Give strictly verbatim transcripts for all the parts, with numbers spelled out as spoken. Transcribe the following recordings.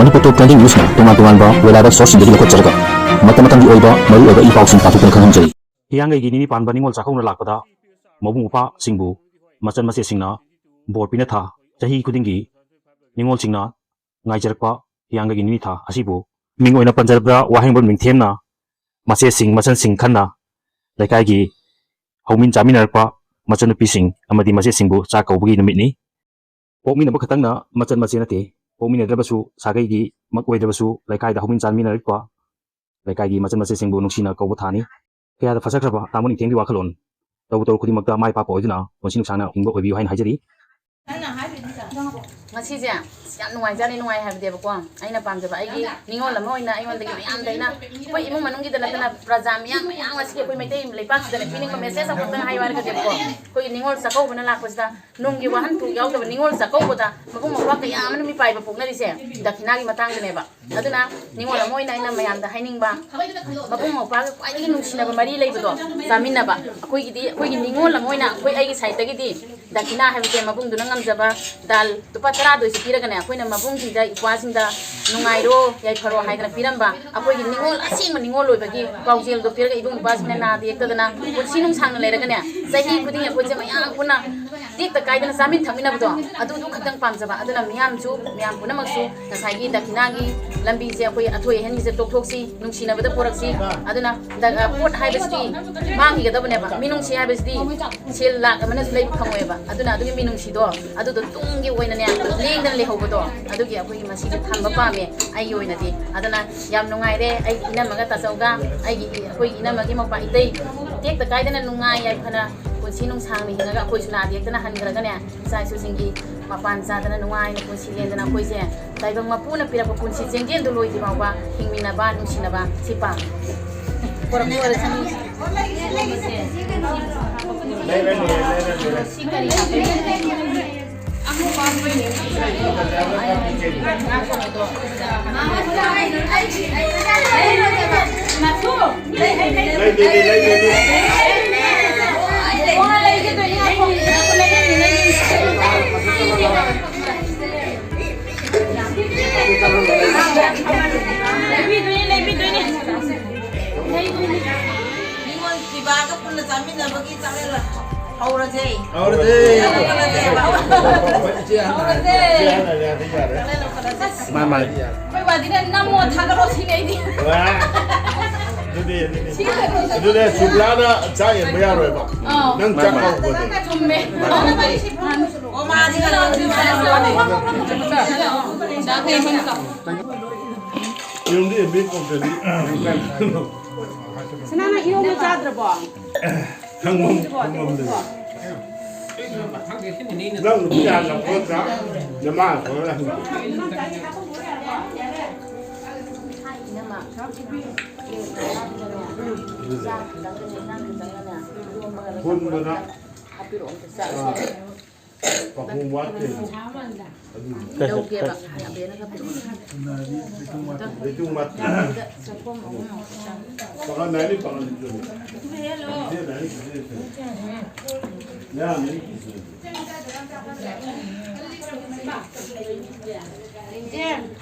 ꯃꯅꯤꯄꯨꯔ ꯇꯣꯞ trending ꯅ꯭ꯌꯨꯁꯅ ꯇꯣꯉꯥꯟ ꯇꯣꯉꯥꯟꯕ weather ꯁꯣꯔꯁꯁꯤꯡꯗꯒꯤ ꯂꯧꯈꯠꯆꯔꯒ ꯃꯇꯝ ꯃꯇꯝꯒꯤ ꯑꯣꯏꯕ ꯃꯔꯨꯑꯣꯏꯕ ꯏ ꯄꯥꯎꯁꯤꯡ ꯄꯥꯊꯣꯛꯇꯨꯅ ꯈꯪꯍꯟꯖꯔꯤ꯫ ꯍꯤꯌꯥꯡꯒꯩꯒꯤ ꯅꯤꯅꯤ ꯄꯥꯟꯕ ꯅꯤꯉꯣꯜ ꯆꯥꯛꯀꯧꯅ ꯂꯥꯛꯄꯗ ꯃꯕꯨꯡ ꯃꯧꯄ꯭ꯋꯥꯁꯤꯡꯕꯨ ꯃꯆꯟ ꯃꯆꯦꯁꯤꯡꯅ ꯕꯣꯔ ꯄꯤꯅꯊꯥ ꯆꯍꯤ ꯈꯨꯗꯤꯡꯒꯤ ꯅꯤꯉꯣꯜꯁꯤꯡꯅ ꯉꯥꯏꯖꯔꯛꯄ ꯍꯤꯌꯥꯡꯒꯩꯒꯤ ꯅꯤꯅꯤ ꯊꯥ ꯑꯁꯤꯕꯨ ꯃꯤꯡ ꯑꯣꯏꯅ ꯄꯟꯖꯔꯕꯗ ꯋꯥꯍꯦꯡꯕꯝ ꯅꯤꯡꯊꯦꯝꯅ ꯃꯆꯦꯁꯤꯡ ꯃꯆꯟꯁꯤꯡ ꯈꯟꯅ ꯂꯩꯀꯥꯏꯒꯤ ꯍꯧꯃꯤꯟ ꯆꯥꯃꯤꯟꯅꯔꯛꯄ ꯃꯆꯟꯅꯨꯄꯤꯁꯤꯡ ꯑꯃꯗꯤ ꯃꯆꯦꯁꯤꯡꯕꯨ ꯆꯥꯛ ꯀꯧꯕꯒꯤ ꯅꯨꯃꯤꯠꯅꯤ꯫ ꯄꯣꯛꯃꯤꯟꯅꯕ ꯈꯛꯇꯪꯅ ꯃꯆꯟ ꯃꯆꯦ ꯅꯠꯇꯦ꯫ ꯄꯣꯛꯃꯤꯟꯅꯗ꯭ꯔꯕꯁꯨ ꯁꯥꯒꯩꯒꯤ ꯃꯛ ꯑꯣꯏꯗ꯭ꯔꯕꯁꯨ ꯂꯩꯀꯥꯏꯗ ꯍꯧꯃꯤꯟ ꯆꯥꯃꯤꯟꯅꯔꯛꯄ ꯂꯩꯀꯥꯏꯒꯤ ꯃꯆꯟ ꯃꯆꯦꯁꯤꯡꯕꯨ ꯅꯨꯡꯁꯤꯅ ꯀꯧꯕ ꯊꯥꯅꯤ꯫ ꯀꯌꯥꯗ ꯐꯖꯈ꯭ꯔꯕ ꯇꯥꯃꯣ ꯅꯤꯡꯊꯦꯝꯒꯤ ꯋꯥꯈꯜꯂꯣꯟ꯫ ꯇꯧꯕ ꯇꯧꯔ ꯈꯨꯗꯤꯡꯃꯛꯇ ꯃꯥꯏ ꯄꯥꯛꯄ ꯑꯣꯏꯗꯨꯅ ꯄꯨꯟꯁꯤ ꯅꯨꯡꯁꯥꯡꯅ ꯍꯤꯡꯕ ꯑꯣꯏꯕꯤꯌꯨ ꯍꯥꯏꯅ ꯍꯥꯏꯖꯔꯤ꯫ ꯉꯁꯤꯁꯦ ꯑꯁ ꯌꯥꯝ ꯅꯨꯡꯉꯥꯏꯖꯥꯠꯅꯤ꯫ ꯅꯨꯡꯉꯥꯏ ꯍꯥꯏꯕꯗꯤꯕꯀꯣ, ꯑꯩꯅ ꯄꯥꯝꯖꯕ ꯑꯩꯒꯤ ꯅꯤꯉꯣꯜ ꯑꯃ ꯑꯣꯏꯅ ꯑꯩꯉꯣꯟꯗꯒꯤ ꯃꯌꯥꯝꯗ ꯑꯩꯅ, ꯑꯩꯈꯣꯏ ꯏꯃꯨꯡ ꯃꯅꯨꯡꯒꯤꯗ ꯅꯠꯇꯅ ꯄ꯭ꯔꯖꯥ ꯃꯤꯌꯥꯝ ꯃꯌꯥꯝ ꯉꯁꯤꯒꯤ ꯑꯩꯈꯣꯏ ꯃꯩꯇꯩ ꯂꯩꯄꯥꯛꯁꯤꯗꯅꯦ ꯄꯤꯅꯤꯡꯕ ꯃꯦꯁꯦꯖ ꯑꯃꯈꯛꯇꯪ ꯍꯥꯏꯌꯨ ꯍꯥꯏꯔꯒꯗꯤꯕꯀꯣ, ꯑꯩꯈꯣꯏꯒꯤ ꯅꯤꯉꯣꯜ ꯆꯥꯛꯀꯧꯕꯅ ꯂꯥꯛꯄꯁꯤꯗ ꯅꯨꯡꯒꯤ ꯋꯥꯍꯟꯊꯣꯛ ꯌꯥꯎꯗꯕ ꯅꯤꯉꯣꯜ ꯆꯥꯛꯀꯧꯕꯗ ꯃꯕꯨꯡ ꯃꯧꯄ꯭ꯋꯥ ꯀꯌꯥ ꯑꯃꯅ ꯃꯤꯄꯥꯏꯕ ꯄꯣꯛꯅꯔꯤꯁꯦ ꯗꯈꯤꯅꯥꯒꯤ ꯃꯇꯥꯡꯗꯅꯦꯕ꯫ ꯑꯗꯨꯅ ꯅꯤꯉꯣꯜ ꯑꯃ ꯑꯣꯏꯅ ꯑꯩꯅ ꯃꯌꯥꯝꯗ ꯍꯥꯏꯅꯤꯡꯕ, ꯃꯕꯨꯡ ꯃꯧꯄ꯭ꯋꯥꯒ ꯈ꯭ꯋꯥꯏꯗꯒꯤ ꯅꯨꯡꯁꯤꯅꯕ ꯃꯔꯤ ꯂꯩꯕꯗꯣ ꯆꯥꯃꯤꯟꯅꯕ꯫ ꯑꯩꯈꯣꯏꯒꯤꯗꯤ, ꯑꯩꯈꯣꯏꯒꯤ ꯅꯤꯉꯣꯜ ꯑꯃ ꯑꯣꯏꯅ ꯑꯩꯈꯣꯏ, ꯑꯩꯒꯤ ꯁꯥꯏꯠꯇꯒꯤꯗꯤ ꯗꯈꯤꯅꯥ ꯍꯥꯏꯕꯁꯦ ꯃꯕꯨꯡꯗꯨꯅ ꯉꯝꯖꯕ ꯗꯥꯜ ꯂꯨꯄꯥ ꯇꯔꯥꯗ ꯑꯣꯏꯁꯨ ꯄꯤꯔꯒꯅꯦ, ꯑꯩꯈꯣꯏꯅ ꯃꯕꯨꯡꯁꯤꯡꯗ, ꯏꯄ꯭ꯋꯥꯁꯤꯡꯗ ꯅꯨꯡꯉꯥꯏꯔꯣ ꯌꯥꯏꯐꯔꯣ ꯍꯥꯏꯗꯅ ꯄꯤꯔꯝꯕ, ꯑꯩꯈꯣꯏꯒꯤ ꯅꯤꯉꯣꯜ ꯑꯁꯦꯡꯕ ꯅꯤꯉꯣꯜ ꯑꯣꯏꯕꯒꯤ ꯄꯥꯎꯖꯦꯜꯗꯣ ꯄꯤꯔꯒ ꯏꯕꯨꯡ ꯏꯄ꯭ꯋꯥꯁꯤꯡꯅ ꯅꯥꯗ ꯌꯦꯛꯇꯗꯅ ꯄꯨꯟꯁꯤ ꯅꯨꯡꯁꯥꯡꯅ ꯂꯩꯔꯒꯅꯦ, ꯆꯍꯤ ꯈꯨꯗꯤꯡꯒꯤ ꯑꯩꯈꯣꯏꯁꯦ ꯃꯌꯥꯝ ꯄꯨꯟꯅ ꯇꯦꯛꯇ ꯀꯥꯏꯗꯅ ꯆꯥꯃꯤꯟ ꯊꯛꯃꯤꯟꯅꯕꯗꯣ, ꯑꯗꯨꯗꯨ ꯈꯛꯇꯪ ꯄꯥꯝꯖꯕ꯫ ꯑꯗꯨꯅ ꯃꯤꯌꯥꯝꯁꯨ, ꯃꯌꯥꯝ ꯄꯨꯝꯅꯃꯛꯁꯨ ꯉꯁꯥꯏꯒꯤ ꯗꯈꯤꯅꯥꯒꯤ ꯂꯝꯕꯤꯁꯦ, ꯑꯩꯈꯣꯏ ꯑꯊꯣꯏ ꯑꯍꯦꯟꯒꯤꯁꯦ ꯇꯣꯛꯊꯣꯛꯁꯤ, ꯅꯨꯡꯁꯤꯅꯕꯗ ꯄꯣꯔꯛꯁꯤ꯫ ꯑꯗꯨꯅ ꯗ-, ꯑ, ꯄꯣꯠ ꯍꯥꯏꯕꯁꯤꯗꯤ ꯃꯥꯡꯈꯤꯒꯗꯕꯅꯦꯕ, ꯃꯤꯅꯨꯡꯁꯤ ꯍꯥꯏꯕꯁꯤꯗꯤ ꯁꯦꯜ ꯂꯥꯛ ꯑꯃꯅꯁꯨ ꯂꯩꯕ ꯐꯪꯉꯣꯏꯕ꯫ ꯑꯗꯨꯅ ꯑꯗꯨꯒꯤ ꯃꯤꯅꯨꯡꯁꯤꯗꯣ, ꯑꯗꯨꯗꯣ ꯇꯨꯡꯒꯤ ꯑꯣꯏꯅꯅꯦ, ꯂꯦꯡꯗꯅ ꯂꯩꯍꯧꯕꯗꯣ, ꯑꯗꯨꯒꯤ ꯑꯩꯈꯣꯏꯒꯤ ꯃꯁꯤꯁꯦ ꯊꯝꯕ ꯄꯥꯝꯃꯦ ꯑꯩꯒꯤ ꯑꯣꯏꯅꯗꯤ꯫ ꯑꯗꯨꯅ ꯌꯥꯝ ꯅꯨꯡꯉꯥꯏꯔꯦ, ꯑꯩꯒꯤ ꯏꯅꯝꯃꯒ ꯇꯥꯆꯧꯒ, ꯑꯩꯒꯤ ꯏ-, ꯑꯩꯈꯣꯏꯒꯤ ꯏꯅꯝꯃꯒꯤ ꯃꯧꯄ꯭ꯋꯥ ꯏꯇꯩ ꯇꯦꯛꯇ ꯀꯥꯏꯗꯅ ꯅꯨꯡꯉꯥꯏ ꯌꯥꯏꯐꯅ ꯄꯨꯟꯁꯤ ꯅꯨꯡꯁꯥꯡꯅ ꯍꯤꯡꯉꯒ ꯑꯩꯈꯣꯏꯁꯨ ꯅꯥꯗ ꯌꯦꯛꯇꯅ ꯍꯟꯈ꯭ꯔꯒꯅꯦ, ꯏꯆꯥ ꯏꯁꯨꯁꯤꯡꯒꯤ ꯃꯄꯥꯟ ꯆꯥꯗꯅ ꯅꯨꯡꯉꯥꯏꯅ ꯄꯨꯟꯁꯤ ꯂꯦꯟꯗꯅ ꯑꯩꯈꯣꯏꯁꯦ ꯇꯥꯏꯕꯪ ꯃꯄꯨꯅ ꯄꯤꯔꯛꯄ ꯄꯨꯟꯁꯤ ꯆꯦꯡꯖꯦꯜꯗꯨ ꯂꯣꯏꯗ꯭ꯔꯤ ꯐꯥꯎꯕ ꯍꯤꯡꯃꯤꯟꯅꯕ, ꯅꯨꯡꯁꯤꯅꯕ ꯁꯤ ꯄꯥꯝꯃꯤ꯫ ꯄꯣꯔꯛꯄ ꯑꯣꯏꯔꯁꯅꯨ꯫ ꯏꯕꯥꯒ ꯄꯨꯟꯅ ꯆꯥꯃꯤꯟꯅꯕꯒꯤ ꯆꯥꯛꯂꯦꯟ ꯍꯧꯔꯁꯦ꯫ ꯍꯧꯔꯁꯦ꯫ ꯆꯥꯛꯂꯦꯟ ꯍꯧꯔꯁꯦ꯫ ꯏꯆꯦ ꯍꯥꯟꯅ ꯍꯧꯔꯁꯦ꯫ ꯍꯥꯏꯔꯗꯤ ꯌꯥꯔꯦ꯫ ꯆꯥꯛꯂꯦꯟ ꯍꯧꯔꯁꯦ꯫ ꯃꯥ, ꯃꯥ꯫ ꯑꯩꯈꯣꯏ ꯋꯥꯗꯤꯅ ꯅꯝꯃꯣ ꯊꯥꯒꯠꯂꯣ ꯁꯤꯅꯦ ꯑꯩꯗꯤ꯫ ꯋꯥ꯫ ꯑꯗꯨꯗꯤ, ꯑꯗꯨꯗꯤ꯫ ꯁꯤ ꯀꯩꯅꯣ꯫ ꯑꯗꯨꯗꯤ ꯁꯨꯕ꯭ꯂꯥꯅ ꯆꯥꯛ ꯌꯦꯟꯕ ꯌꯥꯔꯣꯏꯕ꯫ ꯑꯥ꯫ ꯅꯪ ꯆꯥꯛ ꯃꯥ, ꯃꯥ꯫ ꯀꯧꯕꯅꯦ꯫ ꯆꯨꯝꯃꯦ꯫ ꯑꯣ, ꯃꯥꯗꯤ ꯀꯩꯅꯣ꯫ ꯆꯥꯛ ꯌꯦꯟꯕ ꯌꯥꯔꯣꯏ꯫ ꯌꯨꯝꯗꯤ ꯑꯦꯝ ꯕꯤ ꯀꯧꯗ꯭ꯔꯗꯤ꯫ ꯁꯅꯥ, ꯅꯪ ꯏꯔꯣꯟꯕ ꯆꯥꯗ꯭ꯔꯕꯣ? ꯈꯪꯕꯝ, ꯈꯪꯕꯝ ꯂꯩ꯫ ꯅꯪ ꯅꯨꯄꯤ ꯍꯥꯟꯅ ꯄꯨꯔꯛꯇ꯭ꯔꯥ? ꯅꯃꯥ ꯊꯣꯛꯑꯒ ꯍꯪꯉꯨ꯫ ꯍꯨꯟꯕꯗ꯫ ꯄꯥꯈꯣꯡ ꯋꯥꯠꯇꯦ꯫ ꯑꯗꯨꯅꯤ꯫ ꯂꯧꯒꯦꯕ, ꯑꯕꯦꯅ ꯈꯔ ꯄꯤꯔꯛꯑꯣ꯫ ꯂꯩꯇꯨꯝ ꯋꯥꯠꯇꯦ꯫ ꯄꯥꯡꯒꯜ ꯅꯥꯏꯅꯤ, ꯄꯥꯡꯒꯜ ꯆꯨꯝꯃꯤ꯫ ꯏꯆꯦ ꯅꯥꯏꯅꯤ, ꯏꯆꯦ ꯅꯥꯏꯅꯤ꯫ ꯌꯥꯝꯃꯤ꯫ ꯏꯆꯦ,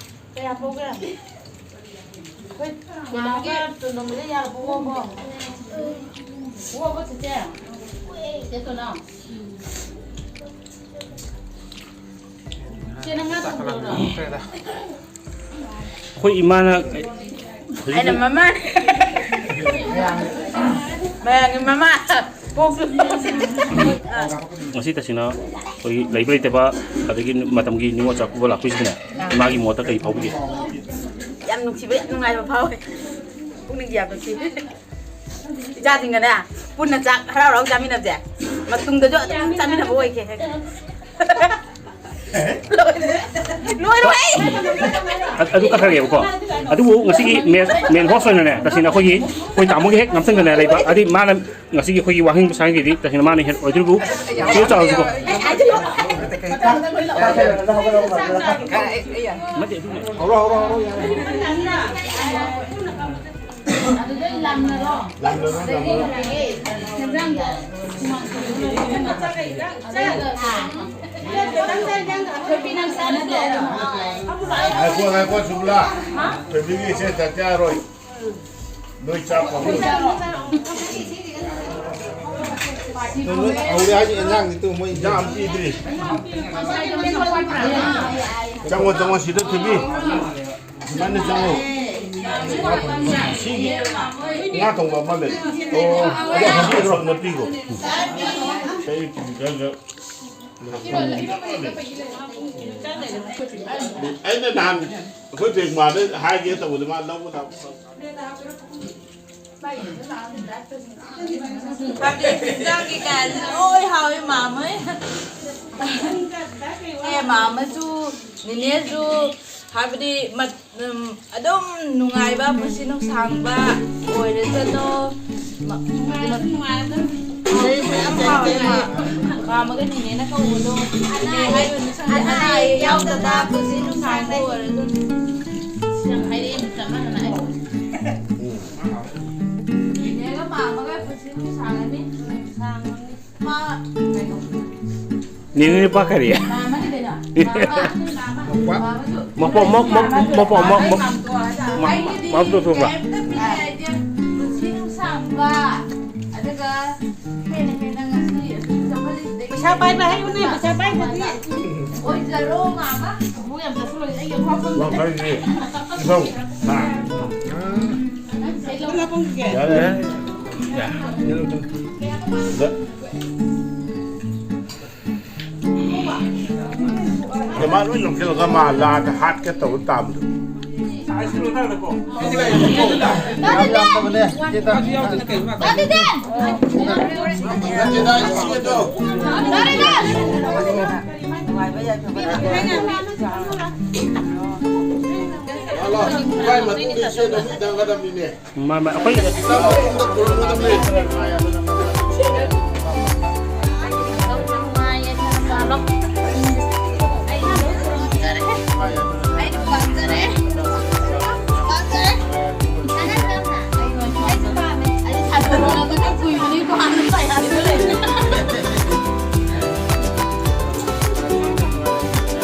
ꯀꯌꯥ ꯄꯧꯒꯦ? ꯑꯩꯈꯣꯏ ꯃꯥꯒ ꯇꯣꯟꯗꯣꯟꯕꯗ ꯌꯥꯔꯕ ꯑꯣꯕꯣ? ꯑꯣꯕꯣ, ꯆꯦꯆꯦ? ꯆꯦ ꯇꯣꯟꯅꯥꯎ? ꯆꯦ, ꯅꯪ ꯉꯥ ꯊꯣꯡꯕ ꯂꯣꯏꯔꯕꯣ? ꯑꯩꯈꯣꯏ ꯏꯃꯥꯅ ꯍꯧꯖꯤꯛ ꯑꯩꯅ ꯃꯃꯥ꯫ ꯃꯌꯥꯝꯒꯤ ꯃꯃꯥ꯫ ꯄꯣꯛꯁꯨ ꯄꯣꯛꯁꯨ꯫ ꯉꯁꯤ ꯇꯁꯦꯡꯅ ꯑꯩꯈꯣꯏꯒꯤ ꯂꯩꯕ ꯂꯩꯇꯕ ꯑꯗꯒꯤ ꯃꯇꯝꯒꯤ ꯅꯤꯉꯣꯜ ꯆꯥꯛꯀꯧꯕ ꯂꯥꯛꯄꯤꯁꯤꯗꯅꯦ, ꯏꯃꯥꯒꯤ ꯃꯣꯠꯇ ꯀꯔꯤ ꯐꯥꯎꯕꯤꯒꯦ? ꯌꯥꯝ ꯅꯨꯡꯁꯤꯕ, ꯌꯥꯝ ꯅꯨꯡꯉꯥꯏꯕ ꯐꯥꯎꯋꯦ꯫ ꯄꯨꯛꯅꯤꯡꯒꯤ ꯌꯥꯝ ꯅꯨꯡꯁꯤ꯫ ꯏꯆꯥꯁꯤꯡꯒꯅꯦ ꯄꯨꯟꯅ ꯆꯥꯛ ꯍꯔꯥꯎ ꯍꯔꯥꯎ ꯆꯥꯃꯤꯟꯅꯁꯦ꯫ ꯃꯇꯨꯡꯗꯁꯨ ꯑꯗꯨꯝ ꯆꯥꯃꯤꯟꯅꯕ ꯑꯣꯏꯒꯦ꯫ ꯂꯣꯏꯔꯦ꯫ ꯂꯣꯏꯔꯦ꯫ ꯑ-, ꯑꯗꯨ ꯀꯛꯈ꯭ꯔꯒꯦꯕꯀꯣ꯫ ꯑꯗꯨꯕꯨ ꯉꯁꯤꯒꯤ ꯃꯦꯟ, ꯃꯦꯟ ꯍꯣꯁ ꯑꯣꯏꯅꯅꯦ, ꯇꯁꯦꯡꯅ ꯑꯩꯈꯣꯏꯒꯤ, ꯑꯩꯈꯣꯏ ꯇꯥꯃꯣꯒꯤ ꯍꯦꯛ ꯅꯝꯁꯤꯟꯗꯅ ꯂꯩꯕ, ꯍꯥꯏꯗꯤ ꯃꯥꯅ ꯉꯁꯤꯒꯤ ꯑꯩꯈꯣꯏꯒꯤ ꯋꯥꯍꯦꯡ ꯁꯥꯡꯒꯤꯗꯤ ꯇꯁꯦꯡꯅ ꯃꯥꯅ ꯍꯦꯟ ꯑꯣꯏꯗꯣꯔꯤꯕꯨ꯫ ꯁꯤꯗ ꯆꯥꯔꯁꯤꯀꯣ꯫ ꯅꯠꯇꯦ, ꯑꯗꯨꯅꯦ꯫ ꯍꯧꯔꯣ, ꯍꯧꯔꯣ, ꯍꯧꯔꯣ, ꯌꯥꯔꯦ꯫ ꯑꯗꯨꯗꯩ ꯂꯪꯅꯔꯣ꯫ ꯂꯪꯅꯔꯣ, ꯂꯪꯅꯔꯣ꯫ ꯍꯦꯟꯖꯥꯡꯗꯣ ꯍꯨꯃꯥꯡ ꯁꯧꯍꯜꯂꯒ ꯑꯗꯨꯒ ꯊꯣꯏꯕꯤ ꯅꯪ ꯆꯥꯅꯗꯦ ꯍꯥꯏꯔꯣ? ꯉꯥꯏꯈꯣ, ꯉꯥꯏꯈꯣ, ꯁꯨꯕꯂꯥ꯫ ꯊꯣꯏꯕꯤꯒꯤ ꯏꯆꯦ ꯆꯠ ꯌꯥꯔꯣꯏ꯫ ꯅꯣꯏ ꯆꯥꯛ ꯀꯧꯔꯣ꯫ ꯍꯧꯔꯦ ꯍꯥꯏꯁꯦ, ꯏꯟꯖꯥꯡꯗꯤ ꯇꯨ ꯃꯣꯏ ꯏꯟꯖꯥꯡ ꯑꯃ ꯄꯤꯗ꯭ꯔꯤ꯫ ꯆꯪꯉꯣ, ꯆꯪꯉꯣ, ꯁꯤꯗ ꯊꯣꯏꯕꯤ꯫ ꯁꯨꯃꯥꯏꯅ ꯆꯪꯉꯣ꯫ ꯁꯤꯒꯤ ꯉꯥ ꯊꯣꯡꯕ ꯑꯃ ꯂꯩ꯫ ꯑꯣ, ꯑꯗꯣ ꯍꯧꯖꯤꯛ ꯁꯣꯝꯗ ꯄꯤꯈꯣ꯫ ꯑꯩ ꯈꯔ ꯑꯩꯅ ꯅꯍꯥꯟ ꯑꯩꯈꯣꯏ ꯕꯦꯡꯃꯥꯗ ꯍꯥꯏꯒꯦ ꯇꯧꯕꯗ ꯃꯥ ꯂꯧꯕ ꯂꯥꯛꯄ꯫ ꯆꯤꯟꯖꯥꯛꯀꯤ ꯀꯌꯥꯁꯤ ꯂꯣꯏ ꯍꯥꯎꯋꯤ ꯃꯥꯝꯃ ꯍꯣꯏ꯫ ꯑꯦ, ꯃꯥꯝꯃꯁꯨ, ꯅꯦꯅꯦꯁꯨ, ꯍꯥꯏꯕꯗꯤ ꯃꯠ-, ꯎꯝ, ꯑꯗꯨꯝ ꯅꯨꯡꯉꯥꯏꯕ ꯄꯨꯟꯁꯤ ꯅꯨꯡꯁꯥꯡꯕ ꯑꯣꯏꯔꯁꯅꯨ꯫ ꯃ-, ꯃꯥꯝꯃꯒ ꯅꯦꯅꯦꯅ ꯀꯧꯕꯗꯣ ꯏꯅꯦ ꯍꯥꯏꯕꯅꯤ ꯈꯪꯗꯦ, ꯑꯅꯥ ꯑꯌꯦꯛ ꯌꯥꯎꯗꯅ ꯄꯨꯟꯁꯤ ꯅꯨꯡꯁꯥꯡꯕ ꯑꯣꯏꯔꯁꯅꯨ꯫ ꯌꯥꯝ ꯍꯥꯏꯔꯛꯑꯦ, ꯆꯞ ꯃꯥꯟꯅꯅ꯫ ꯅꯦꯅꯦꯒ ꯃꯥꯝꯃꯒ ꯄꯨꯟꯁꯤ ꯅꯨꯡꯁꯥꯡꯉꯅꯤ꯫ ꯅꯦꯅꯦ ꯅꯨꯄꯥ ꯀꯔꯤ? ꯃꯄꯣꯝ, ꯃ-, ꯃ-, ꯃꯄꯣꯝ, ꯃ-, ꯃ-, ꯃ-, ꯃꯕꯨꯛꯇꯣ ꯊꯣꯛꯄ꯭ꯔꯥ? ꯄꯨꯟꯁꯤ ꯅꯨꯡꯁꯥꯡꯕ, ꯑꯗꯨꯒ ꯍꯦꯟꯅ ꯍꯦꯟꯅ ꯉꯁꯤ ꯑꯁꯨꯝ ꯆꯥꯎꯈꯠꯂꯤꯁꯤꯗꯒꯤ ꯄꯩꯁꯥ ꯄꯥꯏꯕ ꯍꯥꯏꯌꯨꯅꯦ, ꯄꯩꯁꯥ ꯄꯥꯏꯕꯗꯤ꯫ ꯑꯣꯏꯖꯔꯣ, ꯃꯥꯃ꯫ ꯑꯃꯨꯛ ꯌꯥꯝ ꯆꯠꯁꯤꯜꯂꯣꯏ, ꯑꯩ ꯌꯥꯝ ꯐꯥꯎꯕ ꯋꯥꯈꯜꯁꯦ ꯏꯊꯧ, ꯍꯥ? ꯌꯥꯔꯦ꯫ ꯃꯥ ꯂꯣꯏ ꯂꯧꯁꯤꯜꯂꯒ ꯃꯥ ꯂꯥꯗ ꯍꯥꯠꯀꯦ ꯇꯧꯔ ꯇꯥꯕꯗꯣ꯫ ꯃꯥ, ꯃꯥ, ꯑꯩꯈꯣꯏ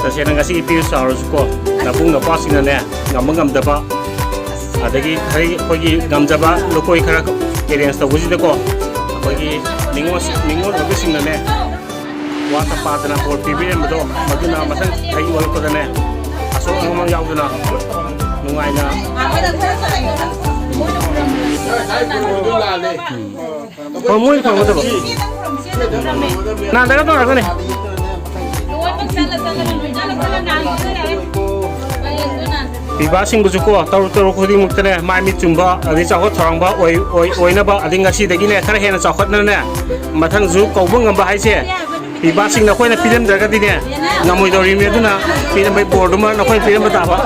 ꯇꯁꯦꯡꯅ ꯉꯁꯤ ꯏꯄꯤꯁ ꯆꯥꯎꯔꯁꯨꯀꯣ, ꯅꯕꯨꯡ ꯅꯄ꯭ꯋꯥꯁꯤꯡꯅꯅꯦ, ꯉꯝꯕ ꯉꯝꯗꯕ, ꯑꯗꯒꯤ ꯈꯔ ꯑꯩꯈꯣꯏꯒꯤ ꯉꯝꯖꯕ ꯂꯨꯀꯣꯏ ꯈꯔ ꯑꯦꯔꯦꯟꯖ ꯇꯧꯕꯁꯤꯗꯀꯣ, ꯑꯩꯈꯣꯏꯒꯤ ꯅꯤꯉꯣꯜ ꯅꯤꯉꯣꯜ ꯑꯣꯏꯕꯁꯤꯡꯅꯅꯦ, ꯋꯥꯠꯇ ꯄꯥꯗꯅ ꯕꯣꯔ ꯄꯤꯕꯤꯔꯝꯕꯗꯣ, ꯃꯗꯨꯅ ꯃꯊꯪ ꯆꯍꯤ ꯑꯣꯜꯂꯛꯄꯗꯅꯦ, ꯑꯁꯣꯛ ꯑꯉꯥꯝ ꯌꯥꯎꯗꯅ ꯅꯨꯡꯉꯥꯏꯅ ꯍꯣꯏ, ꯃꯣꯏ ꯐꯪꯒꯗꯕ꯫ ꯅꯥꯟꯗꯒ ꯇꯧꯔꯛꯀꯅꯤ꯫ ꯄꯤꯕꯥꯁꯤꯡꯕꯨꯁꯨ ꯀꯣ, ꯇꯔꯨꯛ ꯇꯔꯨꯛ ꯈꯨꯗꯤꯡꯃꯛꯇꯅꯦ, ꯃꯥꯏ ꯃꯤꯠ ꯆꯨꯝꯕ, ꯑꯗꯩ ꯆꯥꯎꯈꯠ ꯊꯧꯔꯥꯡꯕ ꯑꯣꯏ-, ꯑꯣꯏ-, ꯑꯣꯏꯅꯕ, ꯑꯗꯩ ꯉꯁꯤꯗꯒꯤꯅꯦ, ꯈꯔ ꯍꯦꯟꯅ ꯆꯥꯎꯈꯠꯅꯅꯦ, ꯃꯊꯪꯁꯨ ꯀꯧꯕ ꯉꯝꯕ ꯍꯥꯏꯁꯦ, ꯄꯤꯕꯥꯁꯤꯡꯅ ꯑꯩꯈꯣꯏꯅ ꯄꯤꯔꯝꯗ꯭ꯔꯒꯗꯤꯅꯦ, ꯉꯝꯃꯣꯏꯗꯧꯔꯤꯕꯅꯤ꯫ ꯑꯗꯨꯅ ꯄꯤꯔꯝꯕꯒꯤ ꯕꯣꯔꯗꯨꯃ ꯅꯈꯣꯏꯅ ꯄꯤꯔꯝꯕ ꯇꯥꯕ꯫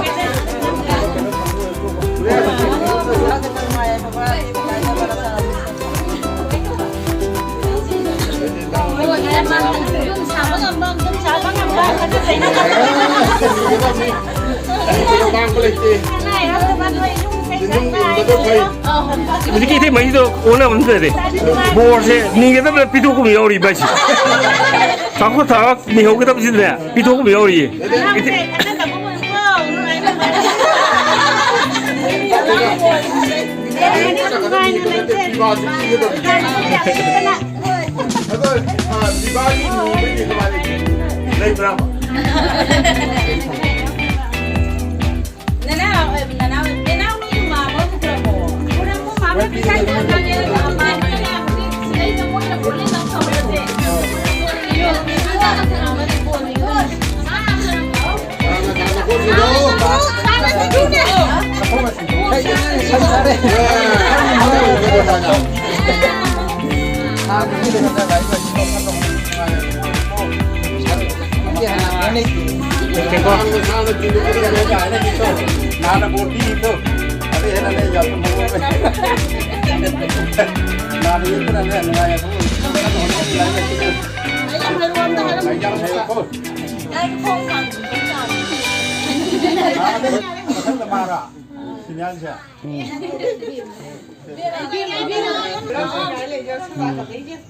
ꯍꯧꯖꯤꯛꯀꯤ ꯏꯊꯩ ꯃꯍꯤꯗꯣ ꯑꯣꯟꯅꯕ ꯅꯠꯇ꯭ꯔꯗꯤ, ꯕꯣꯔꯁꯦ ꯅꯤꯒꯗꯕꯗ ꯄꯤꯊꯣꯛꯄ ꯑꯃ ꯌꯥꯎꯔꯤ ꯚꯥꯏꯁꯦ꯫ ꯆꯥꯎꯈꯠ ꯊꯧꯔꯥꯡ ꯅꯤꯍꯧꯒꯗꯕꯁꯤꯗꯅꯦ, ꯄꯤꯊꯣꯛꯄ ꯑꯃ ꯌꯥꯎꯔꯤꯌꯦ꯫ ꯑꯗꯣ, ꯑ, ꯄꯤꯕꯥꯒꯤ ꯅꯤꯕꯒꯤ ꯀꯃꯥꯏꯅ ꯂꯩꯕ꯭ꯔꯥ? ꯅꯅꯥꯎ, ꯑꯦ, ꯅꯅꯥꯎ, ꯅꯅꯥꯎ ꯃꯤ ꯃꯥ ꯑꯃ ꯄꯨꯔꯛꯑꯣ꯫ ꯄꯨꯔꯛꯑꯣ, ꯃꯥ ꯑꯃ ꯄꯤꯖꯒꯦ꯫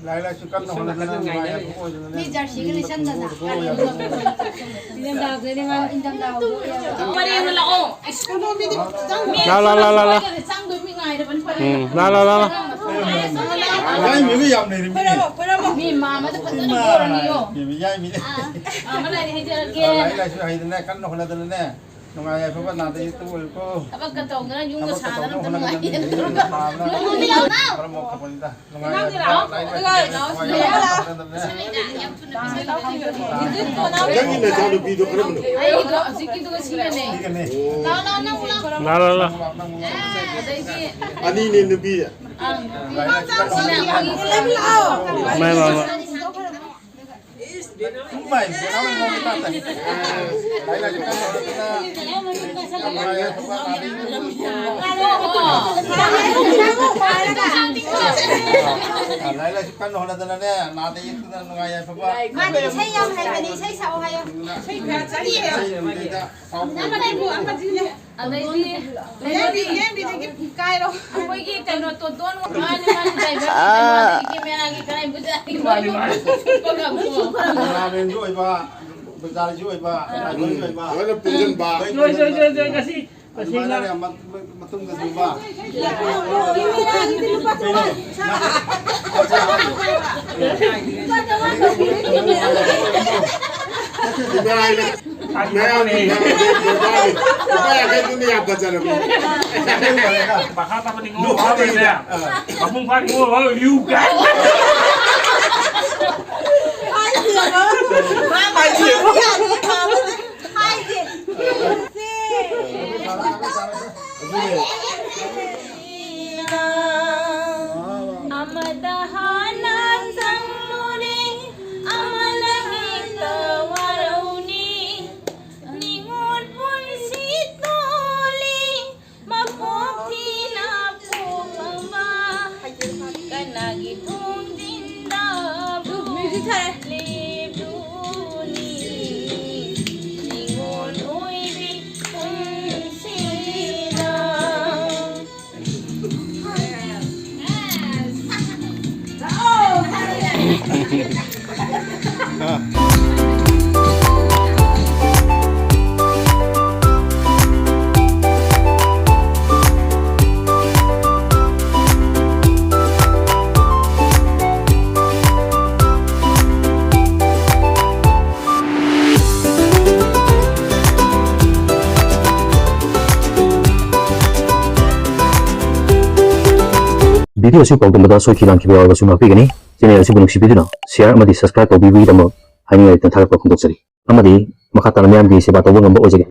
ꯂꯥꯏꯔꯤꯛ ꯂꯥꯏꯁꯨ ꯀꯟꯅ ꯍꯣꯠꯅꯗꯅ ꯅꯨꯡꯉꯥꯏ ꯌꯥꯏꯐꯕ ꯑꯣꯏꯗꯅꯅꯦ꯫ ꯃꯤ ꯖꯔꯁꯤꯒ ꯂꯤꯠꯁꯟꯗꯅ꯫ ꯏꯪꯊꯝꯊꯥꯗꯅꯦ ꯃꯥ, ꯏꯪꯊꯝꯊꯥ ꯍꯧꯗꯣꯛꯑꯦ꯫ ꯄꯔꯦꯡꯅ ꯂꯥꯛꯑꯣ꯫ ꯂꯥ, ꯂꯥ, ꯂꯥ, ꯂꯥ, ꯂꯥ꯫ ꯆꯪꯗꯣꯏ ꯃꯤ ꯉꯥꯏꯔꯕꯅꯤ ꯄꯔꯦꯡ꯫ ꯎꯝ, ꯂꯥ, ꯂꯥ, ꯂꯥ, ꯂꯥ꯫ ꯌꯥꯏꯃꯤꯒ ꯌꯥꯝ ꯂꯩꯔꯝꯃꯤꯅꯦ꯫ ꯈꯣꯏꯔꯝꯃꯣ, ꯈꯣꯏꯔꯝꯃꯣ꯫ ꯃꯤ ꯃꯥꯃꯗ ꯐꯖꯅ ꯏꯃꯥ, ꯄꯣꯔꯅꯤꯌꯣ꯫ ꯏꯃꯥ, ꯌꯥꯏꯃꯤꯅꯦ꯫ ꯑꯥ, ꯑꯃ ꯂꯩꯔꯦ, ꯍꯥꯏꯖꯔꯛꯀꯦ꯫ ꯂꯥꯏꯔꯤꯛ ꯂꯥꯏꯁꯨ ꯍꯩꯗꯅ ꯀꯟꯅ ꯍꯣꯠꯅꯗꯅꯅꯦ, ꯅꯨꯡꯉꯥꯏ ꯌꯥꯏꯐꯕ ꯅꯥꯗ ꯌꯦꯛꯇ ꯑꯣꯏꯌꯨꯀꯣ꯫ ꯊꯕꯛꯀ ꯇꯧꯗꯅ ꯌꯨꯝꯒ ꯊꯕꯛꯀ ꯁꯥꯗꯅ ꯇꯧꯗꯅ ꯑꯝꯇ ꯍꯣꯠꯅꯒꯗꯕꯅꯤ꯫ ꯅꯨꯡꯉꯥꯏꯌꯦ꯫ ꯅꯨꯡꯉꯥꯏꯌꯦ꯫ ꯈꯔ ꯃꯣꯛꯈ꯭ꯔꯕꯅꯤꯗ꯫ ꯅꯨꯡꯉꯥꯏ ꯌꯥꯏꯐꯕ ꯂꯥꯏꯔꯤꯛ ꯂꯥꯏꯁꯨ ꯍꯩꯗꯅ ꯅꯨꯡꯉꯥꯏ ꯌꯥꯏꯐꯕ ꯍꯣꯠꯅꯗꯅꯅꯦ꯫ ꯅꯪꯒꯤ ꯅꯆꯥꯅꯨꯄꯤꯗꯣ ꯀꯔꯝꯕꯅꯣ? ꯑꯩꯒꯤꯗꯣ ꯍꯧꯖꯤꯛꯀꯤꯗꯨꯒ ꯁꯤꯒꯅꯦ꯫ ꯁꯤꯒꯅꯦ꯫ ꯂꯥꯎ, ꯂꯥꯎ, ꯅꯪ ꯂꯥꯎ꯫ ꯂꯥꯎ, ꯂꯥꯎ, ꯂꯥꯎ꯫ ꯑꯗꯩꯗꯤ ꯑꯅꯤꯅꯦ ꯅꯨꯄꯤ꯫ ꯑꯪ꯫ ꯃꯥꯏ, ꯃꯥꯏ, ꯃꯥꯏ꯫ ꯂꯥꯏꯔꯤꯛ ꯂꯥꯏꯁꯨ ꯀꯟꯅ ꯍꯣꯠꯅꯗꯅꯅꯦ, ꯅꯥꯗ ꯌꯦꯛꯇꯅ ꯅꯨꯡꯉꯥꯏ ꯌꯥꯏꯐꯕ꯫ ꯃꯥꯗꯤ ꯏꯁꯩ ꯌꯥꯝ ꯍꯩꯕꯅꯤ, ꯏꯁꯩ ꯁꯛꯑꯣ ꯍꯥꯏꯌꯣ꯫ ꯏꯁꯩ ꯅꯨꯡꯁꯤꯗ ꯁꯥꯎ-, ꯑꯗꯩꯗꯤ ꯂꯦꯝꯕꯤ, ꯂꯦꯝꯕꯤꯗꯒꯤ ꯀꯥꯏꯔꯣ꯫ ꯑꯩꯈꯣꯏꯒꯤ ꯀꯩꯅꯣ ꯇꯣꯟꯗꯣꯟ ꯃꯥꯅꯤ, ꯃꯥꯅꯤ, driver ꯑꯥ꯫ ꯀꯦꯃꯦꯔꯥꯒꯤ ꯀꯔꯥꯏ ꯄꯨꯖꯥꯔꯤ ꯃꯥꯅꯤ, ꯃꯥꯅꯤ꯫ ꯀꯦꯃꯦꯔꯥꯃꯦꯟꯁꯨ ꯑꯣꯏꯕ, ꯄꯨꯖꯥꯔꯤꯁꯨ ꯑꯣꯏꯕ, driverꯁꯨ ꯑꯣꯏꯕ꯫ ꯂꯣꯏꯅ ꯄꯨꯟꯁꯤꯟꯕ꯫ ꯂꯣꯏ ꯖꯣꯏ, ꯖꯣꯏ, ꯖꯣꯏ, ꯖꯣꯏ, ꯄꯨꯟꯁꯤꯟꯕ꯫ ꯉꯁꯤ ꯑꯗꯨꯃꯥꯏꯅ ꯃ-, ꯃ-, ꯃꯇꯨꯡꯗꯁꯨ ꯃꯥ꯫ ꯃꯌꯥꯝꯒꯤ ꯂꯨꯄꯥ ꯌꯥꯡꯈꯩꯗꯨꯅ ꯌꯥꯝ ꯐꯖꯔꯕꯅꯤ꯫ ꯃꯈꯥ ꯇꯥꯕ ꯅꯤꯉꯣꯜ ꯐꯥꯕꯩꯅꯦ꯫ ꯃꯄꯨꯡ ꯐꯥ ꯅꯤꯉꯣꯜ ꯐꯥꯕ ꯂꯤꯌꯨ ꯀꯥꯏ꯫ ꯍꯥꯏꯗꯦ꯫ ꯍꯥꯏꯗꯦ꯫ ꯑꯃꯗ ꯍꯥꯟꯅ ꯆꯪꯂꯨꯔꯦ, ꯑꯃꯅ ꯍꯦꯛꯇ ꯋꯥꯔꯧꯅꯤ꯫ ꯅꯤꯉꯣꯜ ꯄꯨꯟꯁꯤ ꯇꯣꯜꯂꯤ, ꯃꯄꯣꯛ ꯊꯤꯅ ꯄꯣꯛꯂꯝꯕ꯫ ꯀꯅꯥꯒꯤ ꯊꯣꯡꯖꯤꯟꯗꯕꯨ ꯂꯦꯞꯂꯨꯅꯤ? ꯅꯤꯉꯣꯜ ꯑꯣꯏꯕꯤ ꯄꯨꯟꯁꯤꯗ꯫ Video ꯑꯁꯤ ꯄꯥꯎꯗꯝꯕꯗ ꯁꯣꯏꯈꯤ ꯂꯥꯟꯈꯤꯕ ꯌꯥꯎꯔꯕꯁꯨ ꯉꯥꯛꯄꯤꯒꯅꯤ꯫ Channel ꯑꯁꯤꯕꯨ ꯅꯨꯡꯁꯤꯕꯤꯗꯨꯅ share ꯑꯃꯗꯤ subscribe ꯇꯧꯕꯤꯕꯒꯤꯗꯃꯛ ꯍꯥꯏꯅꯤꯡꯉꯥꯏ ꯂꯩꯇꯅ ꯊꯥꯒꯠꯄ ꯐꯣꯡꯗꯣꯛꯆꯔꯤ꯫ ꯑꯃꯗꯤ ꯃꯈꯥ ꯇꯥꯅ ꯃꯤꯌꯥꯝꯒꯤ ꯁꯦꯕꯥ ꯇꯧꯕ ꯉꯝꯕ ꯑꯣꯏꯖꯒꯦ꯫